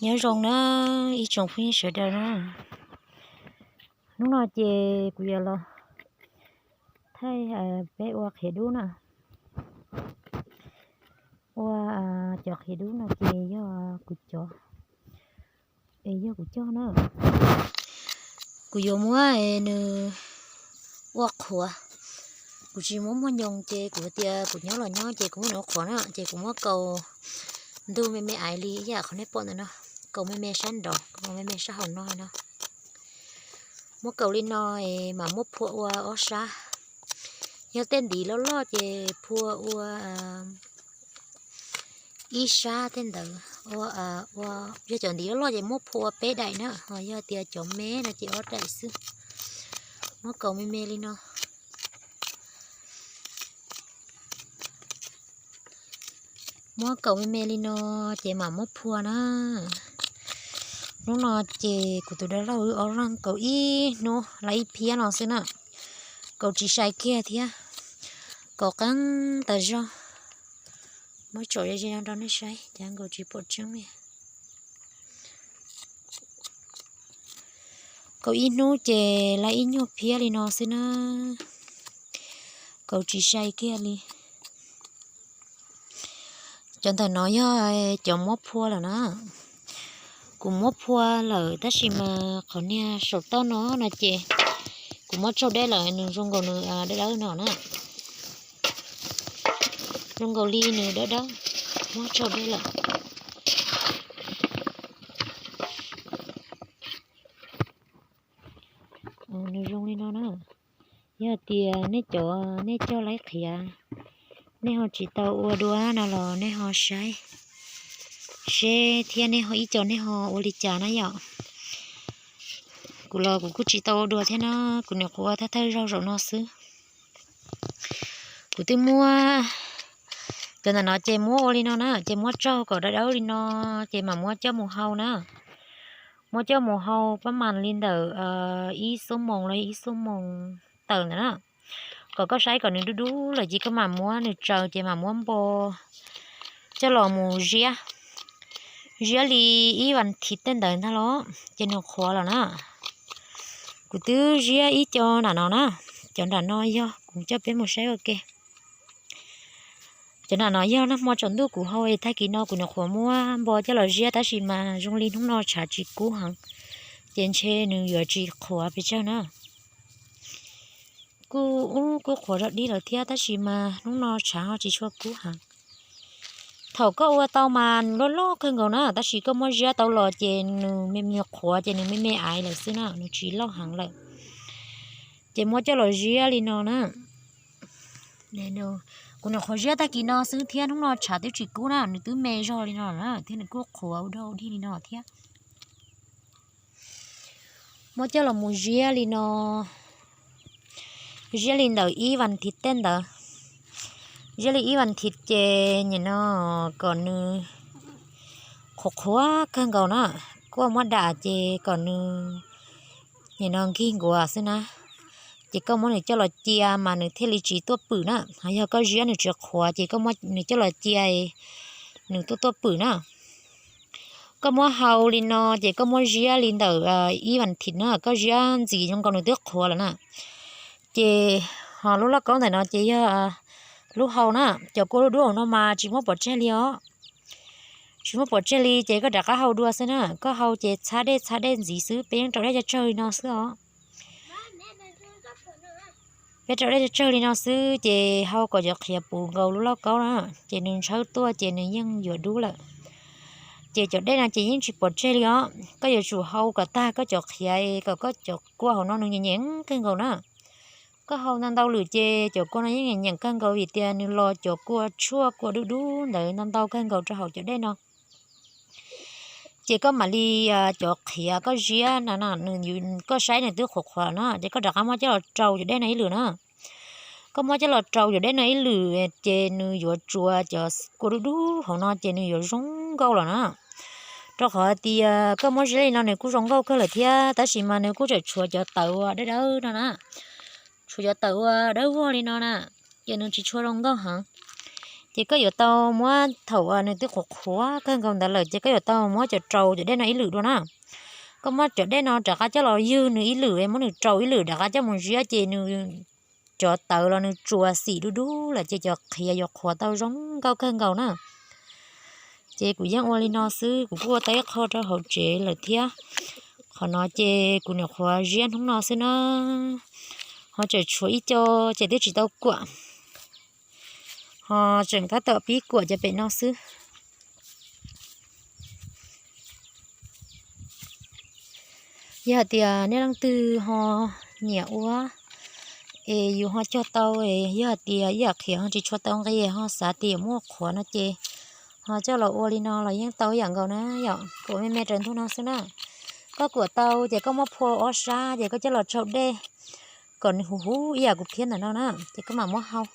Nyob zoo na ib tsoom phooj ywg sawv daws na. Hnub no ces kuv yuav los thaij peb ua qhiav dub na. Ua cov qhiav dub no ces yog kuv cov, es yog kuv cog na. Kuv yuav muab nws ua qhuav. Kuv tsis muab muag nyoos ces kuv tias kuv nyob los nyob ces kuv muab nws ua qhuav na ces kuv muab kaus ntug me me aiv li ib yam qhov nej pom ntawm no, kaus me me sab nraud, kaus me me sab hauv no no. Muab kaus li no es mam muab phua ua ob sab. Yog tej ntiv loj loj ces phua ua ib sab tej ntawd, ua, yog cov ntiv loj loj ces muab phua ua peb daim na, ho yog tias cov me no ces ob daim xwb. Muab kaus me me li no. Muab kaus me me li no ces mam muab phua na. Hnub no ces kuv tus dab laug wb ob leeg kaus ib hnub lawm ib phiab no xwb na. Kaus tsis sai kiag thiab, kaus qeeb tas zog. Muab tsom ze ze no rau nej saib, cas nkaus tsis pom tseeb li. Kaus ib hnub ces lawm ib nyuag phiab li no xwb na. Kaus tsis sai kiag li. Cov ntawm no yog cov muab phua lawm na. Kuv muab phua lawm tab sis mas qhov niag saum toj no no ces kuv muab tsaug dej lawm, nws zoo nkaus nws dawb dawb no na. Zoo nkaus li nws dawb dawb, muab tsaug dej lawm. Nws zoo li no na. Yog tias nej cov, nej cog laib qhiav, nej ho tsis tau ua dua no los nej ho saib seb thiab nej ho ib co nej ho ua li cas na yom. Kuv los kuv kuj tsis tau ua dua thiab na, kuv nyuam qhuav ua thawj thawj zaug zaum no xwb. Kuv twb muab, cov ntawm no ces muab ua li no na, ces muab tsaug kom dawb dawb li no, ces mam muab coj mus hau na. Muab coj mus hau pab mas li ntawm ib xuab moos los ib xuab moos tawm ntawd na. Kom koj saib kom nws dub dub lawm ces koj mam muab nws tsaws ces mam muab npo coj los mus ziab. Ziab li ib vas thiv tej ntawd ntag los ces nws qhuav lawm na. Kuv twb ziab ib co nram no na, cov nram no yog kuv coj peb mus saib ua ke. Cov nram no yog nag hmo tsaus ntuj kuv hau es tag kis no kuv nyuam qhuav muab npo coj los ziab tab sis mas zoo li hnub no tshav tsis kub heev, ces ntshe nws yuav tsis qhuav pes tsawg na. Kuj ub kuj qhuav zog dig lawm thiab tab sis mas hnub no tshav ho tsis tshua kub heev. Thaum koj ua tau mas nws loj loj kawg nkaus na, tab sis koj muab ziab tau los ces nws me me qhuav ces nws me me aiv lawm xwb na, nws tsis loj heev lawm. Ces muab coj los ziab li no na. Kuv nyuam qhuav ziab tag kis no xwb thiab hnub no tshav twb tsis kub na, nws twb me zog li no na thiab nws kuj qhuav ua dog ua dig li no thiab. Muab coj los mus ziab li no, ziab li ntawm ib vas thiv tej ntawd. Ziab li ib vas thiv ces nim no kom nws qhuav qhuav kawg nkaus na, koj muab dam ces kom nws nim no nkig nkuav xwb na. Ces koj muab nws coj los cia mas nws thiaj li tsis tuaj pwm na, ho yog koj ziab nws tsis qhuav ces koj muab nws coj los cia nws tuaj tuaj pwm na. Koj muab hau li no ces koj muab ziab li ntawm ib vas thiv na, koj ziab ntxiv zoo nkaus nws twb qhuav lawm na. Ces ho lub lauj kaub ntawm no ces yog lub hau na, cov kua dub dub no mas tsis muab pov tseg li os. Tsis muab pov tseg li ces koj rov qab hau dua xwb na, koj hau ces txhab dej txhab dej ntxiv xwb, peb yeej rau dej cog tsawg li no xwb os. Peb rau dej cog tsawg li no xwb ces hau kom cov qhiav puv nkaus lub lauj kaub na, ces nws ntshawb tuaj ces nws yeej yuav dub lawm. Ces cov dej no ces yeej tsis pov tseg li os, koj yuav tsum hau kom tag koj cov qhiav kom koj cov kua hauv no nws nyeem nyeem kawg nkaus na. Koj hau ntau ntau lwm ces cov kua no yeej nyeem nyeem kawg nkaus vim tias nws los cov kua tshuaj kua dub dub ntawd ntau ntau kawg nkaus rau hauv cov dej no. Ces koj mam li, cov qhiav koj ziab na, koj saib nws twb qhuav qhuav na ces koj rov qab muab coj los rau cov dej no ib lwm na. Koj muab coj los rau cov dej no ib lwm ces nws yuav tsuav cov kua dub dub hauv no ces nws yuav zoo nkauj lawm na. Rau qhov tias koj muab ziab li no nws kuj zoo nkauj kawg lawm thiab tab sis mas nws kuj tseem tshuav cov tawv uas dawb dawb no na. Tshuav cov tawv uas dawb vog li no na, ces nws tsis tshua zoo nkauj heev. Ces koj yuav tau muab, thaum uas nws twb qhuav qhuav kawg nkaus ntawd lawm ces koj yuav tau muab cov rau cov dej no ib lwm dua na. Koj muab cov dej no rov qab coj los ywg nws ib lwm, muab nws rau ib lwm rov qab coj mus ziab ces nws, cov tawv los nws tsuas xim dub dub lawm ces cov qhiav yuav qhuav tau zoo nkauj kawg nkaus na. Ces kuv yeej ua li no xwb, kuv kuj ua tau ib qho rau hauv tsev lawm thiab. Qhov no ces kuv nyuam qhuav ziab hnub no xwb na, ho tseem tshuav ib co ces twb tsis tau kuam, ho tseem tab tom pib kuam cov pem no xwb. Yog hais tias nej leej twg ho nyiam ua es yus ho cog tau, yog hais tias ib yam qhiav ho tsis tshua tau nqi ho xav tias yuav muab qhuav no ces ho coj los ua li no los yeej tau ib yam nkaus na yom, kuam me me raws ntuj no xwb na. Koj kuam tau ces koj muab phua ob sab ces koj coj los tsau dej kom nws huv huv ib yam kuv phiab ntawm no na, ces koj mam muab hau.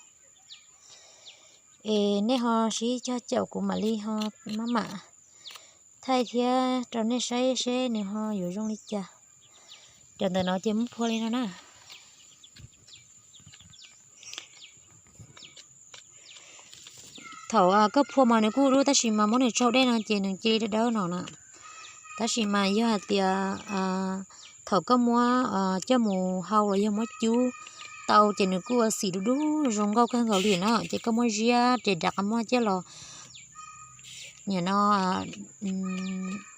Es nej ho sib cog caum kuv mam li ho maj mam thaij thiab rau nej saib seb nws ho yuav zoo li cas. Cov ntawm no ces muab phua li no na. Thaum koj phua mas nws kuj dub tab sis mas muab nws tsau dej no ces nws cia li dawb no na. Tab sis mas yog hais tias thaum koj muab coj mus hau los yog muab cub tau ces nws kuj ua xim dub dub zoo nkauj kawg nkaus li na. Ces koj muab ziab ces rov qab muab coj los, nim no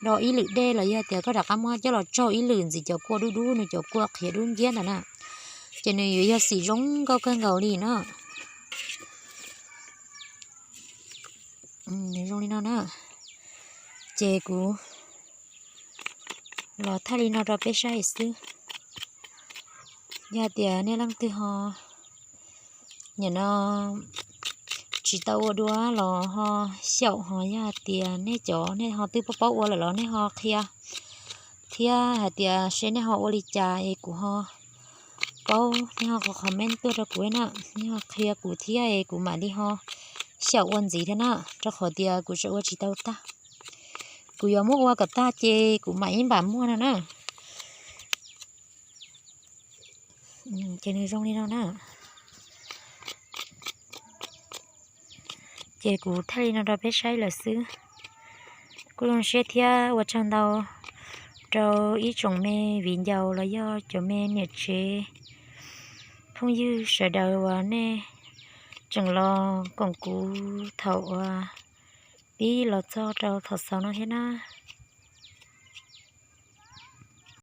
do ib lwm dej los yog tias koj rov qab muab coj los tsau ib lwm ntxiv cov kua dub dub, nws cov kua qhiav dub nciab ntawd na, ces nws yuav yog xim zoo nkauj kawg nkaus li na. Nws zoo li no na. Ces kuv los thaij li no rau peb saib xwb. Yog hais tias nej leej twg ho, nim no tsis tau ua dua los ho xyaum, ho yog hais tias nej cov nej ho twb paub paub ua lawm los nej ho qhia thiab hais tias seb nej ho ua li cas es kuv ho paub, nej ho comment tuaj rau kuv na, nej ho qhia kuv thiab es kuv mam li ho xyaum ua ntxiv thiab na, rau qhov tias kuv tseem ua tsis tau tag. Kuv yuav muab ua kom tag ces kuv mam ib npam muag no na. Ces nws zoo li no na. Ces kuv thaij li no rau peb saib lawm xwb. Kuj zoo siab thiab ua tsaug ntau rau ib tsoom me viv ncaus los yog cov me niam tsev phooj ywg sawv daws uas nej tseem los koom kuv thaum uas pib los txog rau thaum xaus no thiab na.